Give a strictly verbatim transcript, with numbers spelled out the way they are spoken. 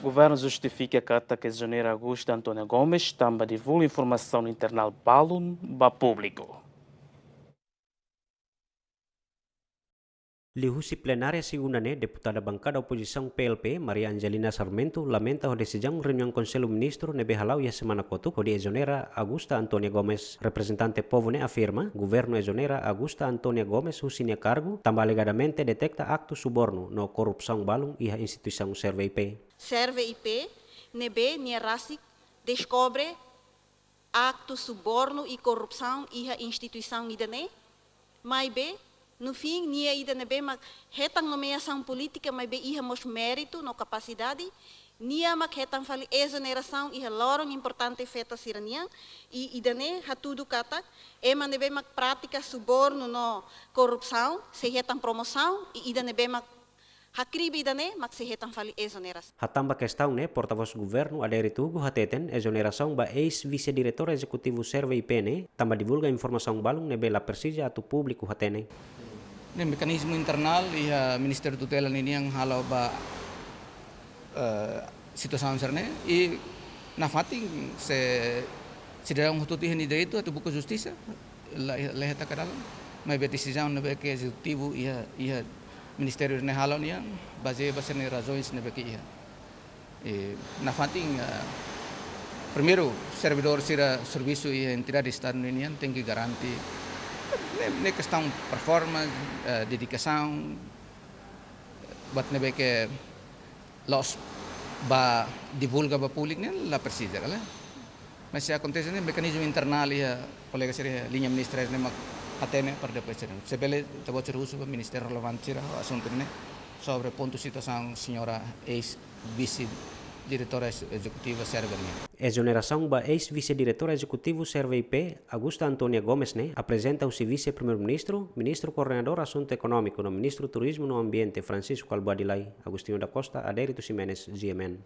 Governu justifika katak ezonera Augusta Antónia Gomes tanba divulga informasaun internál balun ba públiku. Liuhusi plenária segunda ne'e, deputada bankada opozisaun P L P, Maria Angelina Sarmento, lamenta ho desizaun reuniaun Konsellu Ministru ne'ebé hala'o iha semana kotuk, hodi ezonera Augusta Antónia Gomes. Reprezentante povu ne'e afirma, governu ezonera Augusta Antónia Gomes husi nia kargu, tanba alegadamente deteta aktu subornu no korrupsaun balun iha instituisaun SERVE I P. SERVE I P ne'ebé nia rasik deskobre aktu subornu i korrupsaun iha instituisaun ida-ne'e, maibé, no fim, nia ida ne'ebé mak hetan nomeasaun polítika, maibé iha mós méritu no kapasidade, nia mak hetan fali ezonerasaun iha loron importante feto sira-nian, i ida-ne'e hatudu katak, ema ne'ebé mak pratika subornu no korrupsaun, sei hetan promosaun, i ida ne'ebé mak hakribi ida-ne'e mak sei hetan fali ezonerasaun. Hatán ba kestaun ne'e, portavós governu Adérito Hugo hateten ezonerasaun ba eis vise-diretór ezekutivu SERVE I P ne'e, tanba divulga informasaun balun ne'ebé la presiza atu públiku hatene. Ne'e mekanizmu internál iha Ministériu Tutela ninian halo ba, eh, situasaun sira-ne'e, i nafatin se sidadaun hotu-hotu iha nia direitu atu buka justisa, la, la iha taka dalan, maibé desizaun ne'ebé ke ezekutivu iha, iha ministériu ne'e halo nian, bazeia ba sira-nia razoens ne'ebé ke iha. I nafatin, eh, primeiru, servidór sira servisu iha entidade Estadu ninian tenke garante, ne'e, ne'e kestaun performance, eh, dedikasaun, buat ne'ebé ke la'ós ba divulga ba públiku ne'e la presiza, kala. Mas se akontese ne'e mekanizmu internál iha kolega sira liña ministeriál ne'e mak hatene para depois sira. Se bele ita-boot sira husu ba ministériu relevante sira ho asuntu ne'e sobre pontu situasaun señora eis vise-diretora ex-, ezekutiva SERVE ne'e. Ezonerasaun ba eis vise-diretór ezekutivu SERVE I P, Augusta Antónia Gomes ne'e, aprezenta husi Vise-Primeiru-Ministru, Ministru Koordenadór Asuntu Ekonómiku no Ministru Turizmu no Ambiente, Francisco Albuady Lay, Agostinho da Costa, Adérito Ximenes, G M N.